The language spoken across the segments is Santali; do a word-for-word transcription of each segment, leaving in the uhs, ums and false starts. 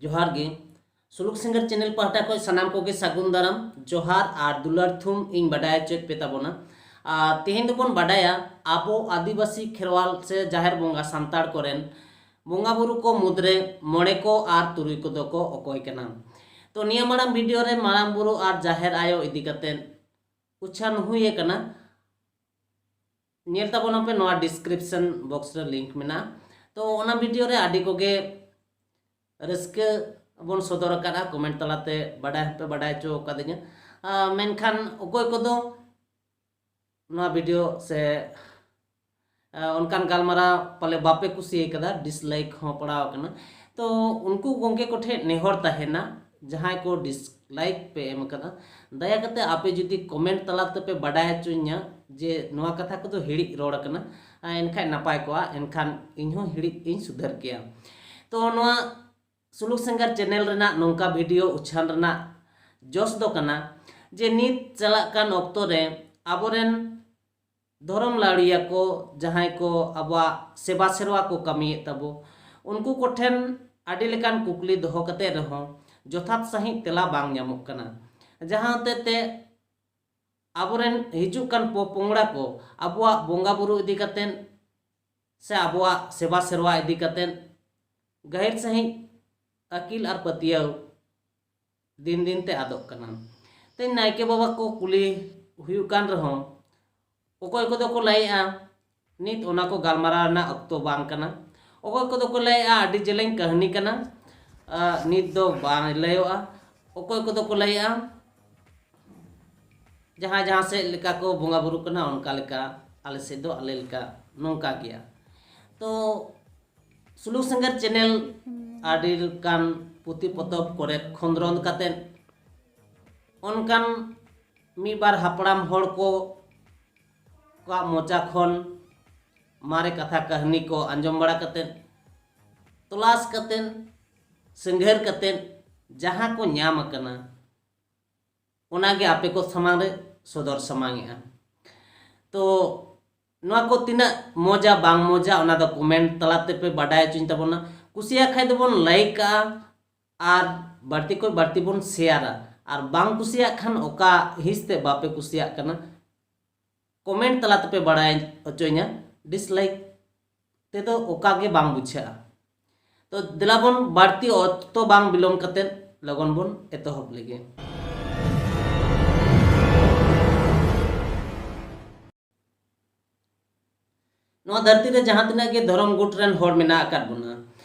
ᱡᱚᱦᱟᱨ ᱜᱮ᱾ ᱥᱩᱞᱩᱠ ᱥᱤᱝᱜᱟᱨ ᱪᱮᱱᱮᱞ ᱯᱟᱦᱴᱟ ᱠᱷᱚᱱ ᱥᱟᱱᱟᱢ ᱠᱚᱜᱮ ᱥᱟᱹᱜᱩᱱ ᱫᱟᱨᱟᱢ, ᱡᱚᱦᱟᱨ ᱟᱨ ᱫᱩᱞᱟᱹᱲ ᱛᱷᱩᱢ ᱤᱧ ᱵᱟᱰᱟᱭ ᱦᱚᱪᱚᱭᱮᱫ ᱯᱮ ᱛᱟᱵᱚᱱᱟ᱾ ᱟᱨ ᱛᱮᱦᱮᱧ ᱫᱚᱵᱚᱱ ᱵᱟᱰᱟᱭᱟ ᱟᱵᱚ ᱟᱹᱫᱤᱵᱟᱹᱥᱤ ᱠᱷᱮᱨᱣᱟᱞ ᱥᱮ ᱡᱟᱦᱮᱨ ᱵᱚᱸᱜᱟ ᱥᱟᱱᱛᱟᱲ ᱠᱚᱨᱮᱱ ᱵᱚᱸᱜᱟ ᱵᱩᱨᱩ ᱠᱚ ᱢᱩᱫᱽᱨᱮ ᱢᱚᱬᱮ ᱠᱚ ᱟᱨ ᱛᱩᱨᱩᱭ ᱠᱚᱫᱚ ᱠᱚ ᱚᱠᱚᱭ ᱠᱟᱱᱟ᱾ ᱛᱚ ᱱᱤᱭᱟᱹ ᱢᱟᱲᱟᱝ ᱵᱷᱤᱰᱤᱭᱳ ᱨᱮ ᱢᱟᱨᱟᱝ ᱵᱩᱨᱩ ᱟᱨ ᱡᱟᱦᱮᱨ ᱟᱭᱳ ᱤᱫᱤ ᱠᱟᱛᱮ ᱩᱪᱷᱟᱱ ᱦᱩᱭ ᱟᱠᱟᱱᱟ, ᱧᱮᱞ ᱛᱟᱵᱚᱱᱟᱯᱮ, ᱱᱚᱣᱟ ᱰᱤᱥᱠᱨᱤᱯᱥᱚᱱ ᱵᱚᱠᱥ ᱨᱮ ᱞᱤᱝᱠ ᱢᱮᱱᱟᱜᱼᱟ᱾ ᱛᱚ ᱚᱱᱟ ᱵᱷᱤᱰᱤᱭᱳ ᱨᱮ ᱟᱹᱰᱤ ᱠᱚᱜᱮ ᱨᱟᱹᱥᱠᱟᱹ ᱵᱚᱱ ᱥᱚᱫᱚᱨ ᱟᱠᱟᱫᱼᱟ, ᱠᱚᱢᱮᱱᱴ ᱛᱟᱞᱟᱛᱮ ᱵᱟᱰᱟᱭ ᱦᱚᱸᱯᱮ ᱵᱟᱰᱟᱭ ᱦᱚᱪᱚ ᱟᱠᱟᱫᱤᱧᱟ᱾ ᱟᱨ ᱢᱮᱱᱠᱷᱟᱱ ᱚᱠᱚᱭ ᱠᱚᱫᱚ ᱱᱚᱣᱟ ᱵᱷᱤᱰᱤᱭᱳ ᱥᱮ ᱟᱨ ᱚᱱᱠᱟᱱ ᱜᱟᱞᱢᱟᱨᱟᱣ ᱯᱟᱞᱮ ᱵᱟᱯᱮ ᱠᱩᱥᱤ ᱟᱠᱟᱫᱟ, ᱰᱤᱥᱞᱟᱭᱤᱠ ᱦᱚᱸ ᱯᱟᱲᱟᱣ ᱟᱠᱟᱱᱟ᱾ ᱛᱚ ᱩᱱᱠᱩ ᱜᱚᱢᱠᱮ ᱠᱚᱴᱷᱮᱱ ᱱᱮᱦᱚᱨ ᱛᱟᱦᱮᱱᱟ, ᱡᱟᱦᱟᱸᱭ ᱠᱚ ᱰᱤᱥᱞᱟᱭᱤᱠ ᱯᱮ ᱮᱢ ᱟᱠᱟᱫᱟ, ᱫᱟᱭᱟ ᱠᱟᱛᱮ ᱟᱯᱮ ᱡᱩᱫᱤ ᱠᱚᱢᱮᱱᱴ ᱛᱟᱞᱟ ᱛᱮᱯᱮ ᱵᱟᱰᱟᱭ ᱦᱚᱪᱚᱧᱟ ᱡᱮ ᱱᱚᱣᱟ ᱠᱟᱛᱷᱟ ᱠᱚᱫᱚ ᱦᱤᱲᱤᱡ ᱨᱚᱲ ᱟᱠᱟᱱᱟ, ᱟᱨ ᱮᱱᱠᱷᱟᱱ ᱱᱟᱯᱟᱭ ᱠᱚᱜᱼᱟ, ᱮᱱᱠᱷᱟᱱ ᱤᱧ ᱦᱚᱸ ᱦᱤᱲᱤᱡ ᱤᱧ ᱥᱩᱫᱷᱟᱹᱨ ᱠᱮᱭᱟ᱾ ᱛᱚ ᱱᱚᱣᱟ ᱥᱩᱞᱩᱠ ᱥᱤᱝᱜᱟᱨ ᱪᱮᱱᱮᱞ ᱨᱮᱱᱟᱜ ᱱᱚᱝᱠᱟ ᱵᱷᱤᱰᱤᱭᱳ ᱩᱪᱷᱟᱱ ᱨᱮᱱᱟᱜ ᱡᱚᱥ ᱫᱚ ᱠᱟᱱᱟ ᱡᱮ ᱱᱤᱛ ᱪᱟᱞᱟᱜ ᱠᱟᱱ ᱚᱠᱛᱚ ᱨᱮ ᱟᱵᱚᱨᱮᱱ ᱫᱷᱚᱨᱚᱢ ᱞᱟᱹᱣᱲᱤᱭᱟᱹ ᱠᱚ, ᱡᱟᱦᱟᱸᱭ ᱠᱚ ᱟᱵᱚᱣᱟᱜ ᱥᱮᱵᱟ ᱥᱮᱨᱣᱟ ᱠᱚ ᱠᱟᱹᱢᱤᱭᱮᱫ ᱛᱟᱵᱚ, ᱩᱱᱠᱩ ᱠᱚᱴᱷᱮᱱ ᱟᱹᱰᱤ ᱞᱮᱠᱟᱱ ᱠᱩᱠᱞᱤ ᱫᱚᱦᱚ ᱠᱟᱛᱮ ᱨᱮᱦᱚᱸ ᱡᱚᱛᱷᱟᱛ ᱥᱟᱺᱦᱤᱡ ᱛᱮᱞᱟ ᱵᱟᱝ ᱧᱟᱢᱚᱜ ᱠᱟᱱᱟ᱾ ᱡᱟᱦᱟᱸ ᱦᱚᱛᱮᱡ ᱛᱮ ᱟᱵᱚᱨᱮᱱ ᱦᱤᱡᱩᱜ ᱠᱟᱱ ᱯᱚᱯᱚᱝᱲᱟ ᱠᱚ ᱟᱵᱚᱣᱟᱜ ᱵᱚᱸᱜᱟ ᱵᱩᱨᱩ ᱤᱫᱤ ᱠᱟᱛᱮ ᱥᱮ ᱟᱵᱚᱣᱟᱜ ᱥᱮᱵᱟ ᱥᱮᱨᱣᱟ ᱤᱫᱤ ᱠᱟᱛᱮ ᱜᱟᱹᱦᱤᱨ ᱥᱟᱺᱦᱤᱡ ᱟᱹᱠᱤᱞ ᱟᱨ ᱯᱟᱹᱛᱭᱟᱹᱣ ᱫᱤᱱ ᱫᱤᱱ ᱛᱮ ᱟᱫᱚᱜ ᱠᱟᱱᱟ᱾ ᱛᱮᱦᱮᱧ ᱱᱟᱭᱠᱮ ᱵᱟᱵᱟ ᱠᱚ ᱠᱩᱞᱤ ᱦᱩᱭᱩᱜ ᱠᱟᱱ ᱨᱮᱦᱚᱸ, ᱚᱠᱚᱭ ᱠᱚᱫᱚ ᱠᱚ ᱞᱟᱹᱭᱮᱜᱼᱟ ᱱᱤᱛ ᱚᱱᱟ ᱠᱚ ᱜᱟᱞᱢᱟᱨᱟᱣ ᱨᱮᱱᱟᱜ ᱚᱠᱛᱚ ᱵᱟᱝ ᱠᱟᱱᱟ, ᱚᱠᱚᱭ ᱠᱚᱫᱚ ᱠᱚ ᱞᱟᱹᱭᱮᱜᱼᱟ ᱟᱹᱰᱤ ᱡᱮᱞᱮᱧ ᱠᱟᱹᱦᱱᱤ ᱠᱟᱱᱟ, ᱟᱨ ᱱᱤᱛ ᱫᱚ ᱵᱟᱝ ᱞᱟᱹᱭᱚᱜᱼᱟ, ᱚᱠᱚᱭ ᱠᱚᱫᱚ ᱠᱚ ᱞᱟᱹᱭᱮᱜᱼᱟ ᱡᱟᱦᱟᱸ ᱡᱟᱦᱟᱸ ᱥᱮᱫ ᱞᱮᱠᱟ ᱠᱚ ᱵᱚᱸᱜᱟ ᱵᱩᱨᱩᱜ ᱠᱟᱱᱟ ᱚᱱᱠᱟ ᱞᱮᱠᱟ, ᱟᱞᱮ ᱥᱮᱫ ᱫᱚ ᱟᱞᱮ ᱞᱮᱠᱟ, ᱱᱚᱝᱠᱟ ᱜᱮᱭᱟ᱾ ᱛᱚ ᱥᱩᱞᱩᱠ ᱥᱤᱝᱜᱟᱨ ᱪᱮᱱᱮᱞ ᱟᱹᱰᱤ ᱞᱮᱠᱟᱱ ᱯᱩᱛᱷᱤ ᱯᱚᱛᱚᱵ ᱠᱚᱨᱮ ᱠᱷᱚᱸᱫᱽᱨᱚᱸᱫᱽ ᱠᱟᱛᱮᱫ ᱚᱱᱠᱟᱱ ᱢᱤᱫ ᱵᱟᱨ ᱦᱟᱯᱲᱟᱢ ᱦᱚᱲ ᱠᱚ ᱠᱚᱣᱟᱜ ᱢᱚᱪᱟ ᱠᱷᱚᱱ ᱢᱟᱨᱮ ᱠᱟᱛᱷᱟ ᱠᱟᱹᱦᱱᱤ ᱠᱚ ᱟᱸᱡᱚᱢ ᱵᱟᱲᱟ ᱠᱟᱛᱮᱫ, ᱛᱚᱞᱟᱥ ᱠᱟᱛᱮᱫ, ᱥᱤᱸᱜᱷᱟᱹᱨ ᱠᱟᱛᱮᱫ ᱡᱟᱦᱟᱸ ᱠᱚ ᱧᱟᱢ ᱟᱠᱟᱱᱟ, ᱚᱱᱟᱜᱮ ᱟᱯᱮ ᱠᱚ ᱥᱟᱢᱟᱝ ᱨᱮ ᱥᱚᱫᱚᱨ ᱥᱟᱢᱟᱝᱮᱜᱼᱟ᱾ ᱛᱚ ᱱᱚᱣᱟ ᱠᱚ ᱛᱤᱱᱟᱹᱜ ᱢᱚᱡᱟ ᱵᱟᱝ ᱢᱚᱡᱟ, ᱚᱱᱟ ᱫᱚ ᱠᱚᱢᱮᱱᱴ ᱛᱟᱞᱟ ᱛᱮᱯᱮ ᱵᱟᱰᱟᱭ ᱦᱚᱪᱚᱧ ᱛᱟᱵᱚᱱᱟ᱾ ᱠᱩᱥᱤᱭᱟᱜ ᱠᱷᱟᱡ ᱫᱚᱵᱚᱱ ᱞᱟᱭᱤᱠ ᱠᱟᱜᱼᱟ, ᱟᱨ ᱵᱟᱹᱲᱛᱤ ᱠᱷᱚᱱ ᱵᱟᱹᱲᱛᱤ ᱵᱚᱱ ᱥᱮᱭᱟᱨᱟ᱾ ᱟᱨ ᱵᱟᱝ ᱠᱩᱥᱤᱭᱟᱜ ᱠᱷᱟᱱ, ᱚᱠᱟ ᱦᱤᱸᱥ ᱛᱮ ᱵᱟᱯᱮ ᱠᱩᱥᱤᱭᱟᱜ ᱠᱟᱱᱟ, ᱠᱚᱢᱮᱱᱴ ᱛᱟᱞᱟ ᱛᱮᱯᱮ ᱵᱟᱲᱟᱭ ᱦᱚᱪᱚᱧᱟ᱾ ᱰᱤᱥᱞᱟᱭᱤᱠ ᱛᱮᱫᱚ ᱚᱠᱟ ᱜᱮ ᱵᱟᱝ ᱵᱩᱡᱷᱟᱹᱜᱼᱟ᱾ ᱛᱚ ᱫᱮᱞᱟ ᱵᱚᱱ ᱵᱟᱹᱲᱛᱤ ᱚᱠᱛᱚ ᱵᱟᱝ ᱵᱤᱞᱚᱢ ᱠᱟᱛᱮᱫ ᱞᱚᱜᱚᱱ ᱵᱚᱱ ᱮᱛᱚᱦᱚᱵ ᱞᱮᱜᱮ᱾ ᱱᱚᱣᱟ ᱫᱷᱟᱹᱨᱛᱤ ᱨᱮ ᱡᱟᱦᱟᱸ ᱛᱤᱱᱟᱹᱜ ᱜᱮ ᱫᱷᱚᱨᱚᱢ ᱜᱩᱴ ᱨᱮᱱ ᱦᱚᱲ ᱢᱮᱱᱟᱜ ᱟᱠᱟᱫ ᱵᱚᱱᱟ,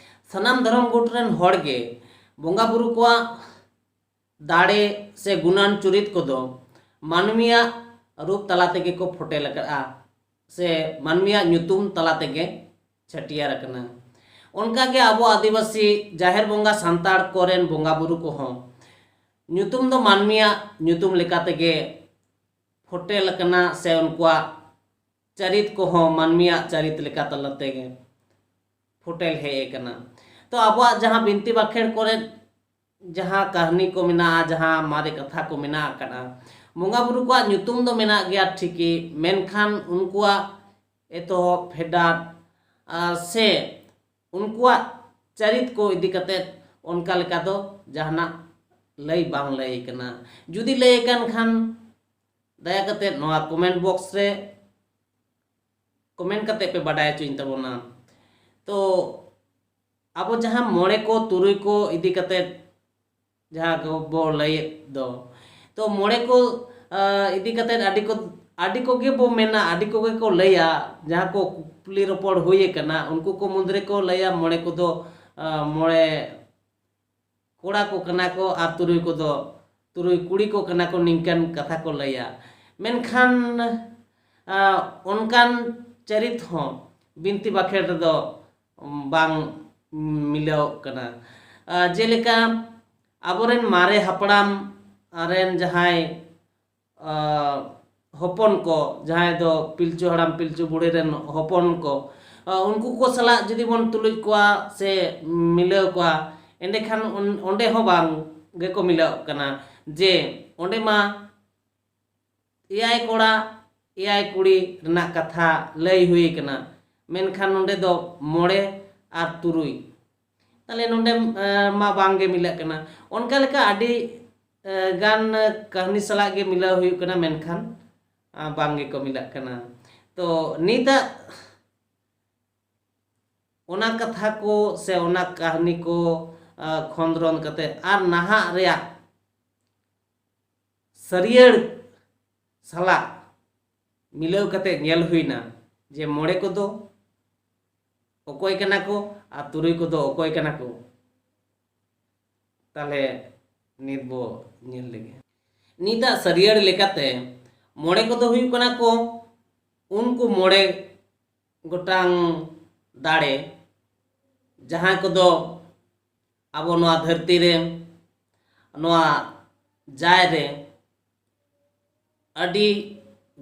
ᱥᱟᱱᱟᱢ ᱫᱷᱚᱨᱚᱢ ᱜᱩᱴ ᱨᱮᱱ ᱦᱚᱲ ᱜᱮ ᱵᱚᱸᱜᱟ ᱵᱩᱨᱩ ᱠᱚᱣᱟᱜ ᱫᱟᱲᱮ ᱥᱮ ᱜᱩᱱᱟᱱ ᱪᱩᱨᱤᱛ ᱠᱚᱫᱚ ᱢᱟᱹᱱᱢᱤᱭᱟᱜ ᱨᱩᱯ ᱛᱟᱞᱟ ᱛᱮᱜᱮ ᱠᱚ ᱯᱷᱚᱴᱮᱞ ᱟᱠᱟᱫᱼᱟ, ᱥᱮ ᱢᱟᱹᱱᱢᱤᱭᱟᱜ ᱧᱩᱛᱩᱢ ᱛᱟᱞᱟ ᱛᱮᱜᱮ ᱪᱷᱟᱹᱴᱭᱟᱹᱨ ᱟᱠᱟᱱᱟ᱾ ᱚᱱᱠᱟᱜᱮ ᱟᱵᱚ ᱟᱹᱫᱤᱵᱟᱹᱥᱤ ᱡᱟᱦᱮᱨ ᱵᱚᱸᱜᱟ ᱥᱟᱱᱛᱟᱲ ᱠᱚᱨᱮᱱ ᱵᱚᱸᱜᱟ ᱵᱩᱨᱩ ᱠᱚᱦᱚᱸ ᱧᱩᱛᱩᱢ ᱫᱚ ᱢᱟᱹᱱᱢᱤᱭᱟᱜ ᱧᱩᱛᱩᱢ ᱞᱮᱠᱟ ᱛᱮᱜᱮ ᱯᱷᱚᱴᱮᱞ ᱟᱠᱟᱱᱟ, ᱥᱮ ᱩᱱᱠᱩᱣᱟᱜ ᱪᱟᱹᱨᱤᱛ ᱠᱚᱦᱚᱸ ᱢᱟᱹᱱᱢᱤᱭᱟᱜ ᱪᱟᱹᱨᱤᱛ ᱞᱮᱠᱟ ᱛᱟᱞᱟ ᱛᱮᱜᱮ ᱯᱷᱚᱴᱮᱞ ᱦᱮᱡ ᱟᱠᱟᱱᱟ᱾ ᱛᱚ ᱟᱵᱚᱣᱟᱜ ᱡᱟᱦᱟᱸ ᱵᱤᱱᱛᱤ ᱵᱟᱠᱷᱮᱲ ᱠᱚᱨᱮ ᱡᱟᱦᱟᱸ ᱠᱟᱹᱦᱱᱤ ᱠᱚ ᱢᱮᱱᱟᱜᱼᱟ, ᱡᱟᱦᱟᱸ ᱢᱟᱨᱮ ᱠᱟᱛᱷᱟ ᱠᱚ ᱢᱮᱱᱟᱜ ᱟᱠᱟᱫᱼᱟ, ᱵᱚᱸᱜᱟ ᱵᱩᱨᱩ ᱠᱚᱣᱟᱜ ᱧᱩᱛᱩᱢ ᱫᱚ ᱢᱮᱱᱟᱜ ᱜᱮᱭᱟ ᱴᱷᱤᱠ ᱜᱮ, ᱢᱮᱱᱠᱷᱟᱱ ᱩᱱᱠᱩᱣᱟᱜ ᱮᱛᱚᱦᱚᱵ, ᱯᱷᱮᱰᱟᱛ, ᱟᱨ ᱥᱮ ᱩᱱᱠᱩᱣᱟᱜ ᱪᱟᱹᱨᱤᱛ ᱠᱚ ᱤᱫᱤ ᱠᱟᱛᱮᱫ ᱚᱱᱠᱟ ᱞᱮᱠᱟ ᱫᱚ ᱡᱟᱦᱟᱱᱟᱜ ᱞᱟᱹᱭ ᱵᱟᱝ ᱞᱟᱹᱭ ᱠᱟᱱᱟ᱾ ᱡᱩᱫᱤ ᱞᱟᱹᱭ ᱟᱠᱟᱱ ᱠᱷᱟᱱ, ᱫᱟᱭᱟ ᱠᱟᱛᱮᱫ ᱱᱚᱣᱟ ᱠᱚᱢᱮᱱᱴ ᱵᱚᱠᱥ ᱨᱮ ᱠᱚᱢᱮᱱᱴ ᱠᱟᱛᱮᱫ ᱯᱮ ᱵᱟᱰᱟᱭ ᱦᱚᱪᱚᱧ ᱛᱟᱵᱚᱱᱟ᱾ ᱛᱚ ᱟᱵᱚ ᱡᱟᱦᱟᱸ ᱢᱚᱬᱮ ᱠᱚ ᱛᱩᱨᱩᱭ ᱠᱚ ᱤᱫᱤ ᱠᱟᱛᱮᱫ ᱡᱟᱦᱟᱸ ᱠᱚ ᱵᱚ ᱞᱟᱹᱭᱮᱫ ᱫᱚ, ᱛᱚ ᱢᱚᱬᱮ ᱠᱚ ᱤᱫᱤ ᱠᱟᱛᱮᱫ ᱟᱹᱰᱤ ᱠᱚ ᱟᱹᱰᱤ ᱠᱚᱜᱮ ᱵᱚ ᱢᱮᱱᱟ, ᱟᱹᱰᱤ ᱠᱚᱜᱮ ᱠᱚ ᱞᱟᱹᱭᱟ᱾ ᱡᱟᱦᱟᱸ ᱠᱚ ᱠᱩᱠᱞᱤ ᱨᱚᱯᱚᱲ ᱦᱩᱭ ᱟᱠᱟᱱᱟ, ᱩᱱᱠᱩ ᱠᱚ ᱢᱩᱫᱽ ᱨᱮᱠᱚ ᱞᱟᱹᱭᱟ ᱢᱚᱬᱮ ᱠᱚᱫᱚ ᱢᱚᱬᱮ ᱠᱚᱲᱟ ᱠᱚ ᱠᱟᱱᱟ ᱠᱚ ᱟᱨ ᱛᱩᱨᱩᱭ ᱠᱚᱫᱚ ᱛᱩᱨᱩᱭ ᱠᱩᱲᱤ ᱠᱚ ᱠᱟᱱᱟ ᱠᱚ, ᱱᱤᱝᱠᱟᱹᱱ ᱠᱟᱛᱷᱟ ᱠᱚ ᱞᱟᱹᱭᱟ᱾ ᱢᱮᱱᱠᱷᱟᱱ ᱚᱱᱠᱟᱱ ᱪᱟᱹᱨᱤᱛ ᱦᱚᱸ ᱵᱤᱱᱛᱤ ᱵᱟᱠᱷᱮᱲ ᱨᱮᱫᱚ ᱵᱟᱝ ᱢᱤᱞᱟᱹᱣᱚᱜ ᱠᱟᱱᱟ᱾ ᱡᱮᱞᱮᱠᱟ ᱟᱵᱚᱨᱮᱱ ᱢᱟᱨᱮ ᱦᱟᱯᱲᱟᱢ ᱨᱮᱱ ᱡᱟᱦᱟᱸᱭ ᱦᱚᱯᱚᱱ ᱠᱚ, ᱡᱟᱦᱟᱸᱭ ᱫᱚ ᱯᱤᱞᱪᱩ ᱦᱟᱲᱟᱢ ᱯᱤᱞᱪᱩ ᱵᱩᱲᱦᱤ ᱨᱮᱱ ᱦᱚᱯᱚᱱ ᱠᱚ, ᱩᱱᱠᱩ ᱠᱚ ᱥᱟᱞᱟᱜ ᱡᱩᱫᱤ ᱵᱚᱱ ᱛᱩᱞᱩᱡ ᱠᱚᱣᱟ ᱥᱮ ᱢᱤᱞᱟᱹᱣ ᱠᱚᱣᱟ, ᱮᱸᱰᱮᱠᱷᱟᱱ ᱚᱸᱰᱮ ᱦᱚᱸ ᱵᱟᱝ ᱜᱮᱠᱚ ᱢᱤᱞᱟᱹᱣᱚᱜ ᱠᱟᱱᱟ᱾ ᱡᱮ ᱚᱸᱰᱮ ᱢᱟ ᱮᱭᱟᱭ ᱠᱚᱲᱟ ᱮᱭᱟᱭ ᱠᱩᱲᱤ ᱨᱮᱱᱟᱜ ᱠᱟᱛᱷᱟ ᱞᱟᱹᱭ ᱦᱩᱭ ᱠᱟᱱᱟ, ᱢᱮᱱᱠᱷᱟᱱ ᱱᱚᱸᱰᱮ ᱫᱚ ᱢᱚᱬᱮ ᱟᱨ ᱛᱩᱨᱩᱭ᱾ ᱛᱟᱦᱞᱮ ᱱᱚᱰᱮ ᱮ, ᱢᱟ ᱵᱟᱝ ᱜᱮ ᱢᱤᱞᱟᱹᱜ ᱠᱟᱱᱟ᱾ ᱚᱱᱠᱟ ᱞᱮᱠᱟ ᱟᱹᱰᱤ ᱮ, ᱜᱟᱱ ᱠᱟᱹᱦᱱᱤ ᱥᱟᱞᱟᱜ ᱜᱮ ᱢᱤᱞᱟᱹᱣ ᱦᱩᱭᱩᱜ ᱠᱟᱱᱟ, ᱢᱮᱱᱠᱷᱟᱱ ᱟ, ᱵᱟᱝ ᱜᱮᱠᱚ ᱢᱤᱞᱟᱹᱜ ᱠᱟᱱᱟ᱾ ᱛᱚ ᱱᱤᱛᱟᱜ ᱚᱱᱟ ᱠᱟᱛᱷᱟ ᱠᱚ ᱥᱮ ᱚᱱᱟ ᱠᱟᱹᱦᱱᱤ ᱠᱚ ᱟ, ᱠᱷᱚᱸᱫᱽᱨᱚᱱ ᱠᱟᱛᱮ ᱟᱨ ᱱᱟᱦᱟᱜ ᱨᱮᱭᱟᱜ ᱥᱟᱹᱨᱭᱟᱹᱲ ᱥᱟᱞᱟᱜ ᱢᱤᱞᱟᱹᱣ ᱠᱟᱛᱮ ᱧᱮᱞ ᱦᱩᱭᱱᱟ ᱡᱮ ᱢᱚᱬᱮ ᱠᱚᱫᱚ ᱚᱠᱚᱭ ᱠᱟᱱᱟ ᱠᱚ ᱟᱨ ᱛᱩᱨᱩᱭ ᱠᱚᱫᱚ ᱚᱠᱚᱭ ᱠᱟᱱᱟ ᱠᱚ᱾ ᱛᱟᱦᱞᱮ ᱱᱤᱛ ᱵᱚ ᱧᱮᱞ ᱞᱮᱜᱮ᱾ ᱱᱤᱛᱟᱜ ᱥᱟᱹᱨᱭᱟᱹᱲ ᱞᱮᱠᱟᱛᱮ ᱢᱚᱬᱮ ᱠᱚᱫᱚ ᱦᱩᱭᱩᱜ ᱠᱟᱱᱟ ᱠᱚ ᱩᱱᱠᱩ ᱢᱚᱬᱮ ᱜᱚᱴᱟᱝ ᱫᱟᱲᱮ, ᱡᱟᱦᱟᱸᱭ ᱠᱚᱫᱚ ᱟᱵᱚ ᱱᱚᱣᱟ ᱫᱷᱟᱹᱨᱛᱤ ᱨᱮ, ᱱᱚᱣᱟ ᱡᱟᱭ ᱨᱮ ᱟᱹᱰᱤ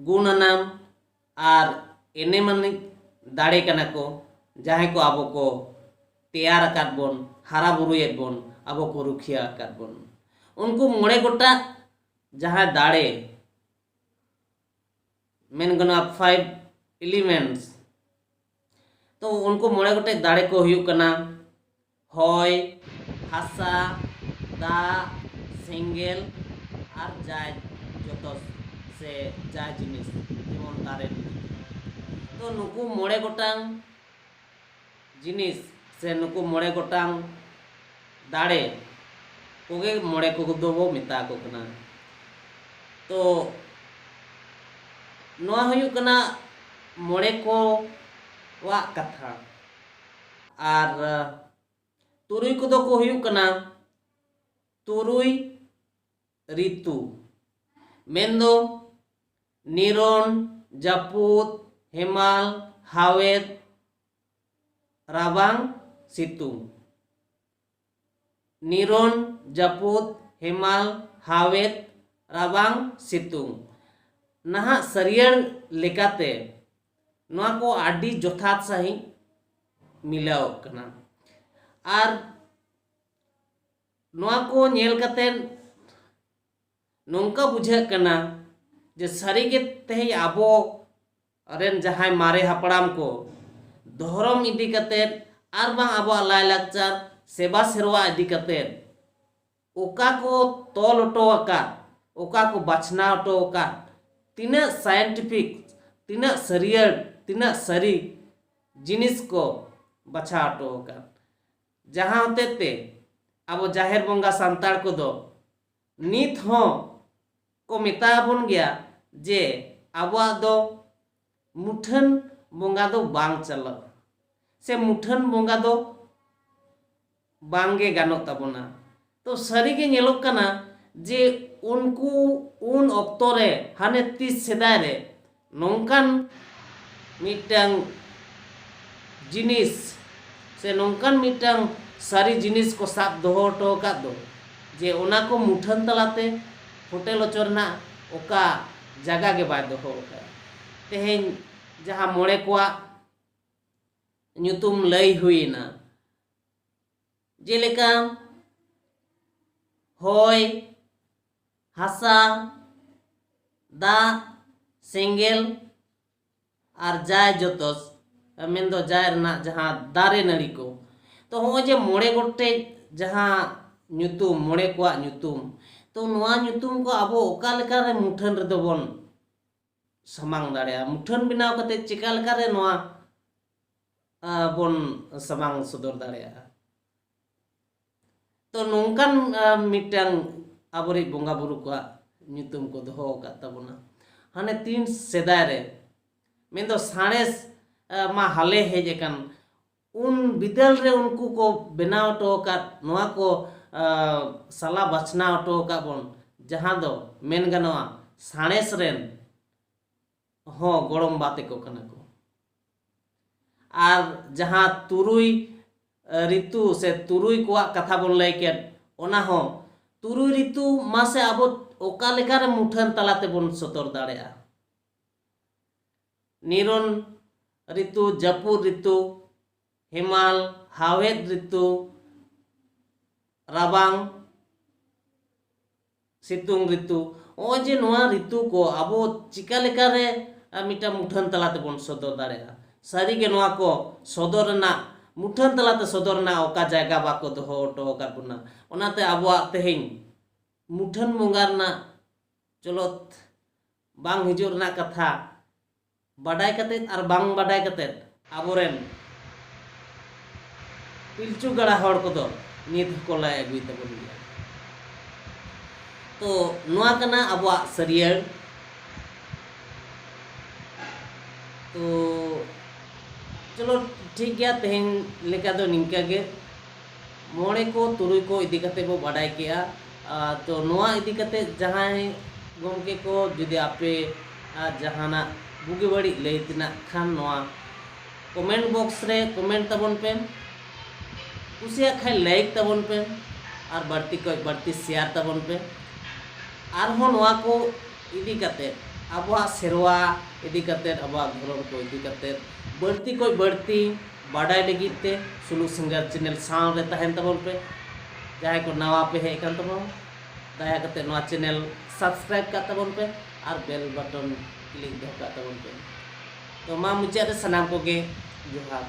ᱜᱩᱱ ᱟᱱᱟᱜ ᱟᱨ ᱮᱱᱮᱢ ᱟᱱᱤᱡ ᱫᱟᱲᱮ ᱠᱟᱱᱟ ᱠᱚ, ᱡᱟᱦᱟᱸᱭ ᱠᱚ ᱟᱵᱚ ᱠᱚ ᱛᱮᱭᱟᱨ ᱟᱠᱟᱫ ᱵᱚᱱ, ᱦᱟᱨᱟ ᱵᱩᱨᱩᱭᱮᱫ ᱵᱚᱱ, ᱟᱵᱚ ᱠᱚ ᱨᱩᱠᱷᱤᱭᱟᱹ ᱟᱠᱟᱫ ᱵᱚᱱ᱾ ᱩᱱᱠᱩ ᱢᱚᱬᱮ ᱜᱚᱴᱟᱝ ᱡᱟᱦᱟᱸ ᱫᱟᱲᱮ, ᱢᱮᱱ ᱜᱟᱱᱚᱜᱼᱟ five elements, ᱛᱚ ᱩᱱᱠᱩ ᱢᱚᱬᱮ ᱜᱚᱴᱮᱡ ᱫᱟᱲᱮ ᱠᱚ ᱦᱩᱭᱩᱜ ᱠᱟᱱᱟ ᱦᱚᱭ, ᱦᱟᱥᱟ, ᱫᱟᱜ, ᱥᱮᱸᱜᱮᱞ ᱟᱨ ᱡᱟᱭ ᱡᱚᱛᱚ ᱥᱮ ᱡᱟᱭ ᱡᱤᱱᱤᱥ, ᱡᱮᱢᱚᱱ ᱫᱟᱨᱮ ᱱᱟᱹᱲᱤ᱾ ᱛᱚ ᱱᱩᱠᱩ ᱢᱚᱬᱮ ᱜᱚᱴᱟᱝ ᱡᱤᱱᱤᱥ ᱥᱮ ᱱᱩᱠᱩ ᱢᱚᱬᱮ ᱜᱚᱴᱟᱝ ᱫᱟᱲᱮ ᱠᱚᱜᱮ ᱢᱚᱬᱮ ᱠᱚᱫᱚ ᱵᱚ ᱢᱮᱛᱟ ᱠᱚ ᱠᱟᱱᱟ᱾ ᱛᱚ ᱱᱚᱣᱟ ᱦᱩᱭᱩᱜ ᱠᱟᱱᱟ ᱢᱚᱬᱮ ᱠᱚᱣᱟᱜ ᱠᱟᱛᱷᱟ᱾ ᱟᱨ ᱛᱩᱨᱩᱭ ᱠᱚᱫᱚ ᱠᱚ ᱦᱩᱭᱩᱜ ᱠᱟᱱᱟ ᱛᱩᱨᱩᱭ ᱨᱤᱛᱩ, ᱢᱮᱱᱫᱚ ᱱᱤᱨᱚᱱ, ᱡᱟᱹᱯᱩᱫ, ᱦᱮᱢᱟᱞ, ᱦᱟᱣᱮᱫ, ᱨᱟᱵᱟᱝ, ᱥᱤᱛᱩᱝ᱾ ᱱᱤᱨᱚᱱ, ᱡᱟᱹᱯᱩᱫ, ᱦᱮᱢᱟᱞ, ᱦᱟᱣᱮᱫ, ᱨᱟᱵᱟᱝ, ᱥᱤᱛᱩᱝ᱾ ᱱᱟᱦᱟᱜ ᱥᱟᱹᱨᱭᱟᱹᱲ ᱞᱮᱠᱟᱛᱮ ᱱᱚᱣᱟ ᱠᱚ ᱟᱹᱰᱤ ᱡᱚᱛᱷᱟᱛ ᱥᱟᱺᱦᱤᱡ ᱢᱤᱞᱟᱹᱣᱚᱜ ᱠᱟᱱᱟ᱾ ᱟᱨ ᱱᱚᱣᱟ ᱠᱚ ᱧᱮᱞ ᱠᱟᱛᱮ ᱱᱚᱝᱠᱟ ᱵᱩᱡᱷᱟᱹᱜ ᱠᱟᱱᱟ ᱡᱮ ᱥᱟᱹᱨᱤᱜᱮ ᱛᱮᱦᱮᱧ ᱟᱵᱚ ᱨᱮᱱ ᱡᱟᱦᱟᱸᱭ ᱢᱟᱨᱮ ᱦᱟᱯᱲᱟᱢ ᱠᱚ ᱫᱷᱚᱨᱚᱢ ᱤᱫᱤ ᱠᱟᱛᱮ ᱟᱨ ᱵᱟᱝ ᱟᱵᱚᱣᱟᱜ ᱞᱟᱭᱼᱞᱟᱠᱪᱟᱨ ᱥᱮᱵᱟ ᱥᱮᱨᱣᱟ ᱤᱫᱤ ᱠᱟᱛᱮ ᱚᱠᱟ ᱠᱚ ᱛᱚᱞ ᱦᱚᱴᱚ ᱟᱠᱟᱫ, ᱚᱠᱟ ᱠᱚ ᱵᱟᱪᱷᱱᱟᱣ ᱦᱚᱴᱚ ᱟᱠᱟᱫ, ᱛᱤᱱᱟᱹᱜ scientific, ᱛᱤᱱᱟᱹᱜ ᱥᱟᱹᱨᱤᱭᱟᱹᱲ, ᱛᱤᱱᱟᱹᱜ ᱥᱟᱹᱨᱤ ᱡᱤᱱᱤᱥ ᱠᱚ ᱵᱟᱪᱷᱟᱣ ᱦᱚᱴᱚ ᱟᱠᱟᱫ, ᱡᱟᱦᱟᱸ ᱦᱚᱛᱮᱡ ᱛᱮ ᱟᱵᱚ ᱡᱟᱦᱮᱨ ᱵᱚᱸᱜᱟ ᱥᱟᱱᱛᱟᱲ ᱠᱚᱫᱚ ᱱᱤᱛ ᱦᱚᱸ ᱠᱚ ᱢᱮᱛᱟ ᱵᱚᱱ ᱜᱮᱭᱟ ᱡᱮ ᱟᱵᱚᱣᱟᱜ ᱫᱚ ᱢᱩᱴᱷᱟᱹᱱ ᱵᱚᱸᱜᱟ ᱫᱚ ᱵᱟᱝ ᱪᱟᱞᱟᱜᱼᱟ, ᱥᱮ ᱢᱩᱴᱷᱟᱹᱱ ᱵᱚᱸᱜᱟ ᱫᱚ ᱵᱟᱝ ᱜᱮ ᱜᱟᱱᱚᱜ ᱛᱟᱵᱚᱱᱟ᱾ ᱛᱚ ᱥᱟᱹᱨᱤ ᱜᱮ ᱧᱮᱞᱚᱜ ᱠᱟᱱᱟ ᱡᱮ ᱩᱱᱠᱩ ᱩᱱ ᱚᱠᱛᱚ ᱨᱮ, ᱦᱟᱱᱮ ᱛᱤᱥ ᱥᱮᱫᱟᱭ ᱨᱮ ᱱᱚᱝᱠᱟᱱ ᱢᱤᱫᱴᱟᱝ ᱡᱤᱱᱤᱥ ᱥᱮ ᱱᱚᱝᱠᱟᱱ ᱢᱤᱫᱴᱟᱝ ᱥᱟᱹᱨᱤ ᱡᱤᱱᱤᱥ ᱠᱚ ᱥᱟᱵ ᱫᱚᱦᱚ ᱦᱚᱴᱚ ᱟᱠᱟᱫ ᱫᱚ, ᱡᱮ ᱚᱱᱟ ᱠᱚ ᱢᱩᱴᱷᱟᱹᱱ ᱛᱟᱞᱟᱛᱮ ᱯᱷᱩᱴᱮᱞ ᱦᱚᱪᱚ ᱨᱮᱱᱟᱜ ᱚᱠᱟ ᱡᱟᱭᱜᱟ ᱜᱮ ᱵᱟᱭ ᱫᱚᱦᱚ ᱟᱠᱟᱫᱟ᱾ ᱛᱮᱦᱮᱧ ᱡᱟᱦᱟᱸ ᱢᱚᱬᱮ ᱠᱚᱣᱟᱜ ᱧᱩᱛᱩᱢ ᱞᱟᱹᱭ ᱦᱩᱭᱮᱱᱟ, ᱡᱮᱞᱮᱠᱟ ᱦᱚᱭ, ᱦᱟᱥᱟ, ᱫᱟᱜ, ᱥᱮᱸᱜᱮᱞ ᱟᱨ ᱡᱟᱭ ᱡᱚᱛᱚᱥ, ᱢᱮᱱᱫᱚ ᱡᱟᱭ ᱨᱮᱱᱟᱜ ᱡᱟᱦᱟᱸ ᱫᱟᱨᱮ ᱱᱟᱹᱲᱤ ᱠᱚ᱾ ᱛᱚ ᱦᱚᱸᱜᱼᱚᱭ ᱡᱮ ᱢᱚᱬᱮ ᱜᱚᱴᱮᱡ ᱡᱟᱦᱟᱸ ᱧᱩᱛᱩᱢ, ᱢᱚᱬᱮ ᱠᱚᱣᱟᱜ ᱧᱩᱛᱩᱢ, ᱛᱚ ᱱᱚᱣᱟ ᱧᱩᱛᱩᱢ ᱠᱚ ᱟᱵᱚ ᱚᱠᱟ ᱞᱮᱠᱟᱨᱮ ᱢᱩᱴᱷᱟᱹᱱ ᱨᱮᱫᱚ ᱵᱚᱱ ᱥᱟᱢᱟᱝ ᱫᱟᱲᱮᱭᱟᱜᱼᱟ? ᱢᱩᱴᱷᱟᱹᱱ ᱵᱮᱱᱟᱣ ᱠᱟᱛᱮ ᱪᱮᱠᱟ ᱞᱮᱠᱟᱨᱮ ᱱᱚᱣᱟ, ᱟ, ᱵᱚᱱ ᱥᱟᱢᱟᱝ ᱥᱚᱫᱚᱨ ᱫᱟᱲᱮᱭᱟᱜᱼᱟ? ᱛᱚ ᱱᱚᱝᱠᱟᱱ, ᱟ, ᱢᱤᱫᱴᱟᱝ ᱟᱵᱚᱨᱤᱡ ᱵᱚᱸᱜᱟ ᱵᱩᱨᱩ ᱠᱚᱣᱟᱜ ᱧᱩᱛᱩᱢ ᱠᱚ ᱫᱚᱦᱚ ᱟᱠᱟᱫ ᱛᱟᱵᱚᱱᱟ᱾ ᱦᱟᱱᱮ ᱛᱤᱱ ᱥᱮᱫᱟᱭ ᱨᱮ, ᱢᱮᱱᱫᱚ ᱥᱟᱬᱮᱥ, ᱟ, ᱢᱟ ᱦᱟᱞᱮ ᱦᱮᱡ ᱟᱠᱟᱱ, ᱩᱱ ᱵᱤᱫᱟᱹᱞ ᱨᱮ ᱩᱱᱠᱩ ᱠᱚ ᱵᱮᱱᱟᱣ ᱦᱚᱴᱚ ᱟᱠᱟᱫ ᱱᱚᱣᱟ ᱠᱚ, ᱟ, ᱥᱟᱞᱟ ᱵᱟᱪᱷᱱᱟᱣ ᱦᱚᱴᱚ ᱟᱠᱟᱫ ᱵᱚᱱ, ᱡᱟᱦᱟᱸ ᱫᱚ ᱢᱮᱱ ᱜᱟᱱᱚᱜᱼᱟ ᱥᱟᱬᱮᱥ ᱨᱮᱱ ᱦᱚᱸ ᱜᱚᱲᱚᱢ ᱵᱟ ᱛᱮᱠᱚ ᱠᱟᱱᱟ ᱠᱚ᱾ ᱟᱨ ᱡᱟᱦᱟᱸ ᱛᱩᱨᱩᱭ, ᱟ, ᱨᱤᱛᱩ ᱥᱮ ᱛᱩᱨᱩᱭ ᱠᱚᱣᱟᱜ ᱠᱟᱛᱷᱟ ᱵᱚᱱ ᱞᱟᱹᱭ ᱠᱮᱫ, ᱚᱱᱟ ᱦᱚᱸ ᱛᱩᱨᱩᱭ ᱨᱤᱛᱩ ᱢᱟᱥᱮ ᱟᱵᱚ ᱚᱠᱟ ᱞᱮᱠᱟᱨᱮ ᱢᱩᱴᱷᱟᱹᱱ ᱛᱟᱞᱟ ᱛᱮᱵᱚᱱ ᱥᱚᱫᱚᱨ ᱫᱟᱲᱮᱭᱟᱜᱼᱟ? ᱱᱤᱨᱚᱱ ᱨᱤᱛᱩ, ᱡᱟᱹᱯᱩᱫ ᱨᱤᱛᱩ, ᱦᱮᱢᱟᱞ, ᱦᱟᱣᱮᱫ ᱨᱤᱛᱩ, ᱨᱟᱵᱟᱝ, ᱥᱤᱛᱩᱝ ᱨᱤᱛᱩ᱾ ᱱᱚᱜᱼᱚᱭ ᱡᱮ ᱱᱚᱣᱟ ᱨᱤᱛᱩ ᱠᱚ ᱟᱵᱚ ᱪᱤᱠᱟ ᱞᱮᱠᱟᱨᱮ, ᱟ, ᱢᱤᱫᱴᱟᱝ ᱢᱩᱴᱷᱟᱹᱱ ᱛᱟᱞᱟ ᱛᱮᱵᱚᱱ ᱥᱚᱫᱚᱨ ᱫᱟᱲᱮᱭᱟᱜᱼᱟ? ᱥᱟᱹᱨᱤᱜᱮ ᱱᱚᱣᱟ ᱠᱚ ᱥᱚᱫᱚᱨ ᱨᱮᱱᱟᱜ ᱢᱩᱴᱷᱟᱹᱱ ᱛᱟᱞᱟᱛᱮ ᱥᱚᱫᱚᱨ ᱨᱮᱱᱟᱜ ᱚᱠᱟ ᱡᱟᱭᱜᱟ ᱵᱟᱠᱚ ᱫᱚᱦᱚ ᱦᱚᱴᱚ ᱟᱠᱟᱫ ᱵᱚᱱᱟ᱾ ᱚᱱᱟᱛᱮ ᱟᱵᱚᱣᱟᱜ ᱛᱮᱦᱮᱧ ᱢᱩᱴᱷᱟᱹᱱ ᱵᱚᱸᱜᱟ ᱨᱮᱱᱟᱜ ᱪᱚᱞᱚᱛ ᱵᱟᱝ ᱦᱤᱡᱩᱜ ᱨᱮᱱᱟᱜ ᱠᱟᱛᱷᱟ ᱵᱟᱰᱟᱭ ᱠᱟᱛᱮᱫ ᱟᱨ ᱵᱟᱝ ᱵᱟᱰᱟᱭ ᱠᱟᱛᱮᱫ ᱟᱵᱚᱨᱮᱱ ᱯᱤᱞᱪᱩ ᱜᱟᱲᱟ ᱦᱚᱲ ᱠᱚᱫᱚ ᱱᱤᱛ ᱦᱚᱸᱠᱚ ᱞᱟᱹᱭ ᱟᱹᱜᱩᱭ ᱛᱟᱵᱚᱱ ᱜᱮᱭᱟ᱾ ᱛᱚ ᱱᱚᱣᱟ ᱠᱟᱱᱟ ᱟᱵᱚᱣᱟᱜ ᱥᱟᱹᱨᱭᱟᱹᱲ᱾ ᱛᱚ ᱪᱚᱞᱚ ᱴᱷᱤᱠ ᱜᱮᱭᱟ, ᱛᱮᱦᱮᱧ ᱞᱮᱠᱟ ᱫᱚ ᱱᱤᱝᱠᱟ ᱜᱮ᱾ ᱢᱚᱬᱮ ᱠᱚ ᱛᱩᱨᱩᱭ ᱠᱚ ᱤᱫᱤ ᱠᱟᱛᱮ ᱵᱚ ᱵᱟᱰᱟᱭ ᱠᱮᱜᱼᱟ᱾ ᱟᱨ ᱛᱚ ᱱᱚᱣᱟ ᱤᱫᱤ ᱠᱟᱛᱮ ᱡᱟᱦᱟᱸᱭ ᱜᱚᱢᱠᱮ ᱠᱚ ᱡᱩᱫᱤ ᱟᱯᱮ ᱟᱨ ᱡᱟᱦᱟᱱᱟᱜ ᱵᱩᱜᱤ ᱵᱟᱹᱲᱤᱡ ᱞᱟᱹᱭ ᱛᱮᱱᱟᱜ ᱠᱷᱟᱱ ᱱᱚᱣᱟ comment box ᱨᱮ comment ᱛᱟᱵᱚᱱ ᱯᱮ, ᱠᱩᱥᱤᱭᱟᱜ ᱠᱷᱟᱱ like ᱛᱟᱵᱚᱱ ᱯᱮ ᱟᱨ ᱵᱟᱹᱲᱛᱤ ᱠᱷᱚᱱ ᱵᱟᱹᱲᱛᱤ share ᱛᱟᱵᱚᱱ ᱯᱮ᱾ ᱟᱨᱦᱚᱸ ᱱᱚᱣᱟ ᱠᱚ ᱤᱫᱤ ᱠᱟᱛᱮ, ᱟᱵᱚᱣᱟᱜ ᱥᱮᱨᱣᱟ ᱤᱫᱤ ᱠᱟᱛᱮ, ᱟᱵᱚᱣᱟᱜ ᱫᱷᱚᱨᱚᱢ ᱠᱚ ᱤᱫᱤ ᱠᱟᱛᱮ ᱵᱟᱹᱲᱛᱤ ᱠᱷᱚᱱ ᱵᱟᱹᱲᱛᱤ ᱵᱟᱰᱟᱭ ᱞᱟᱹᱜᱤᱫ ᱛᱮ ᱥᱩᱞᱩᱠ ᱥᱤᱝᱜᱟᱨ channel ᱥᱟᱶ ᱨᱮ ᱛᱟᱦᱮᱱ ᱛᱟᱵᱚᱱ ᱯᱮ᱾ ᱡᱟᱦᱟᱸᱭ ᱠᱚ ᱱᱟᱣᱟ ᱯᱮ ᱦᱮᱡ ᱟᱠᱟᱱ ᱛᱟᱵᱚᱱᱟ, ᱫᱟᱭᱟ ᱠᱟᱛᱮ ᱱᱚᱣᱟ channel subscribe ᱠᱟᱜ ᱛᱟᱵᱚᱱ ᱯᱮ ᱟᱨ bell button click ᱫᱚᱦᱚ ᱠᱟᱜ ᱛᱟᱵᱚᱱ ᱯᱮ᱾ ᱛᱚ ᱢᱟ ᱢᱩᱪᱟᱹᱫ ᱨᱮ ᱥᱟᱱᱟᱢ ᱠᱚᱜᱮ ᱡᱚᱦᱟᱨ᱾